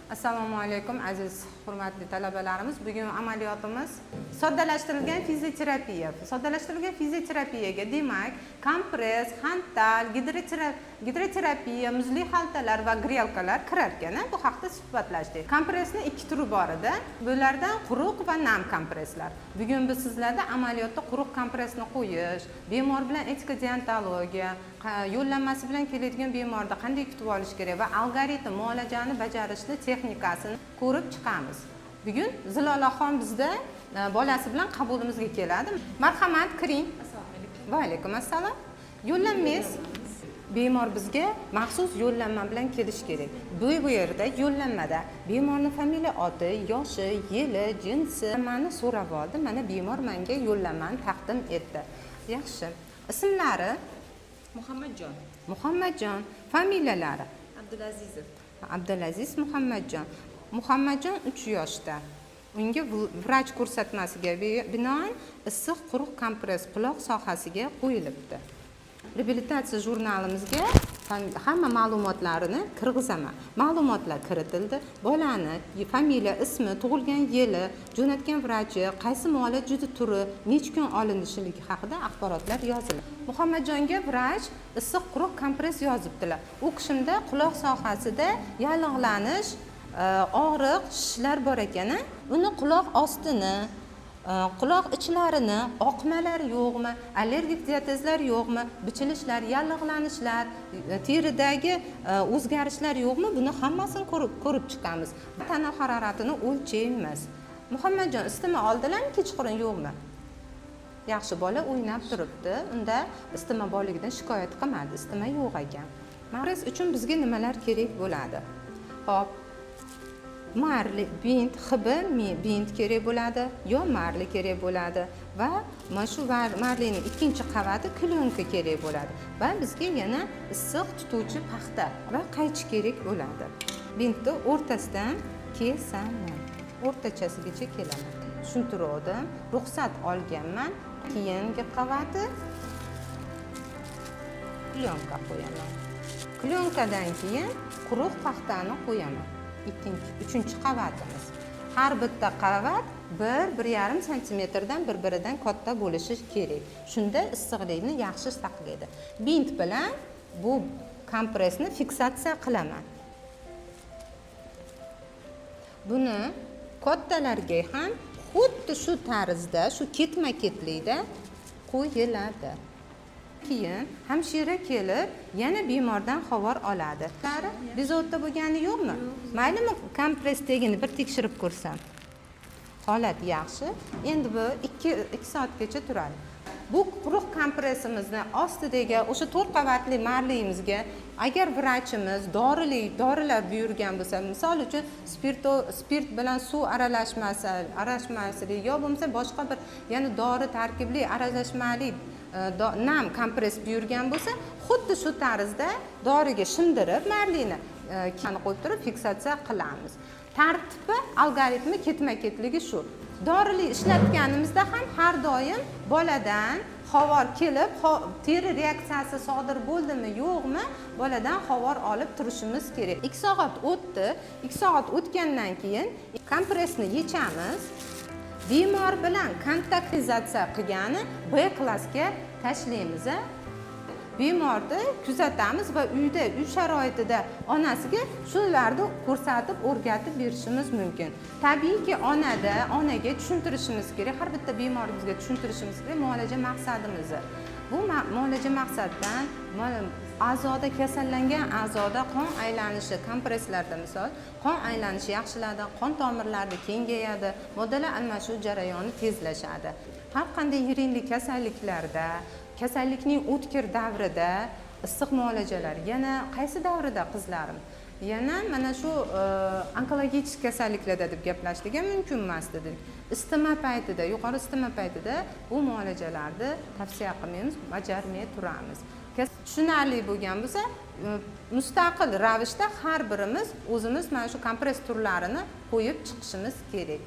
Assalomu alaykum, aziz, hurmatli talabalarimiz. Bugun amaliyotimiz soddalashtirilgan fizioterapiya. Soddalashtirilgan fizioterapiyaga, demak, kompress, xantal, gidroterapiya, muzli xaltalar va грелка lar kirar ekan. Bu haqda suhbatlashdik. Kompressni ikki turi bor edi, bulardan quruq va nam kompresslar. Bugun biz sizlarda amaliyotda quruq kompressni qo'yish, bemor bilan etika, deontologiya, yo'llanmasi bilan keladigan bemorni qanday kutib olish kerak va algoritm, muolajani bajarishni texnikasini ko'rib chiqamiz. Bugun Zilolaxon bizda bolasi bilan qabulimizga keladi. Marhamat, kiring. Assalomu alaykum. Va alaykum assalom. Yo'llanmangiz, bemor bizga maxsus yo'llanma bilan kelishi kerak. Bu yerda, yo'llanmada bemorni familiya, oti, yoshi, yili, jinsi mani so'rab oldi. Mana, bemor menga yo'llanmani taqdim etdi. Yaxshi, ismlari? Muhammadjon. Muhammadjon. Familiyalari? Abdulazizov. Abdulaziz Muhammadjon. Muhammadjon 3 yoshda. Unga vrach ko'rsatmasiga binoan issiq quruq kompress quloq sohasiga qo'yilibdi. Reabilitatsiya jurnalimizga hamma ma'lumotlarini kirgizaman. Ma'lumotlar kiritildi: bolani familiya, ismi, tug'ilgan yili, jo'natgan vrachi, qaysi muolaja turi, necha kun olinishligi haqida axborotlar yozildi. Muhammadjonga vrach issiq quruq kompress yozibdilar. U kishimda quloq sohasida yallig'lanish, og'riq, shishlar bor ekan. A? Uni quloq ostini, quloq ichlarini oqmalar yo'qmi, allergik diatezlar yo'qmi, bichilishlar, yallig'lanishlar, teridagi o'zgarishlar yo'qmi, buni hammasini ko'rib chiqamiz. Tana haroratini o'lchaymiz. Muhammadjon isitma oldilarmi kechqurun, yo'qmi? Yaxshi, bola o'ynab turibdi. Unda isitma borligidan shikoyat qilmadi, isitma yo'q ekan. Kompress uchun bizga nimalar kerak bo'ladi? Ho'p, marli bint, xb bint kerak bo'ladi yo marli kerak bo'ladi va mana shu marlining ikkinchi qavati klyonka kerak bo'ladi va bizga yana issiq tutuvchi paxta va qaychi kerak bo'ladi. Bintni o'rtasidan kesaman, o'rtachasigacha kelaman. Tushuntiruvdim, ruxsat olganman. Keyingi qavati klyonka qo'yaman. Klyonkadan keyin quruq paxtani qo'yaman. Ikkinchi, uchinchi qavatimiz. Har bitta qavat 1-1,5 santimetrdan bir biridan katta bo'lishi kerak. Shunda issiqlikni yaxshi saqlaydi. Bint bilan bu kompressni fiksatsiya qilaman. Buni kattalarga ham xuddi shu tarzda, shu ketma ketlikda qo'yiladi. Keyin hamshira kelib, yana bemordan xabar oladi. Bezovta bo'lgani yo'qmi? Maylimi, kompress tagini bir tekshirib ko'rsam? Holat yaxshi. Endi bu 2 soatgacha turadi. Bu quruq kompressimizni ostidagi o'sha to'rt qavatli marlimizga agar vrachimiz dorili dorilar buyurgan bo'lsa, misol uchun, spirt bilan suv aralashmasi, aralashmasligi yo bo'lmasa boshqa bir yana dori tarkibli aralashmali nam kompress buyurgan bo'lsa, xuddi shu tarzda doriga shimdirib marlini qo'yib turib fiksatsiya qilamiz. Tartibi, algoritmi, ketma ketligi shu. Dorili ishlatganimizda ham har doim boladan xabar kelib, teri reaksiyasi sodir bo'ldimi, yo'qmi, boladan xabar olib turishimiz kerak. 2 soat o'tdi. 2 soat o'tgandan keyin kompressni yechamiz. Bemor bilan kontaktizatsiya qilgani B klassga tashlaymiz, a? Bemorni kuzatamiz va uyda, uy sharoitida onasiga shularni ko'rsatib, o'rgatib berishimiz mumkin. Tabiiyki, onaga tushuntirishimiz kerak, har bitta bemorimizga tushuntirishimiz kerak muolaja maqsadimizni. Bu muolaja maqsadidan a'zoda, kasallangan a'zoda qon aylanishi, kompresslarda, misol, qon aylanishi yaxshilanadi, qon tomirlari kengayadi, moddalar almashuv jarayoni tezlashadi. Har qanday yiringli kasalliklarda, kasallikning o'tkir davrida issiq muolajalar, yana qaysi davrida, qizlarim? Yana mana shu onkologik kasalliklarda deb gaplashdik, mumkin emas dedik. Isitma paytida, yuqori isitma paytida bu muolajalarni tavsiya qilmaymiz, bajarmay turamiz. Tushunarli bo'lgan bo'lsa, mustaqil ravishda har birimiz o'zimiz mana shu kompress turlarini qo'yib chiqishimiz kerak.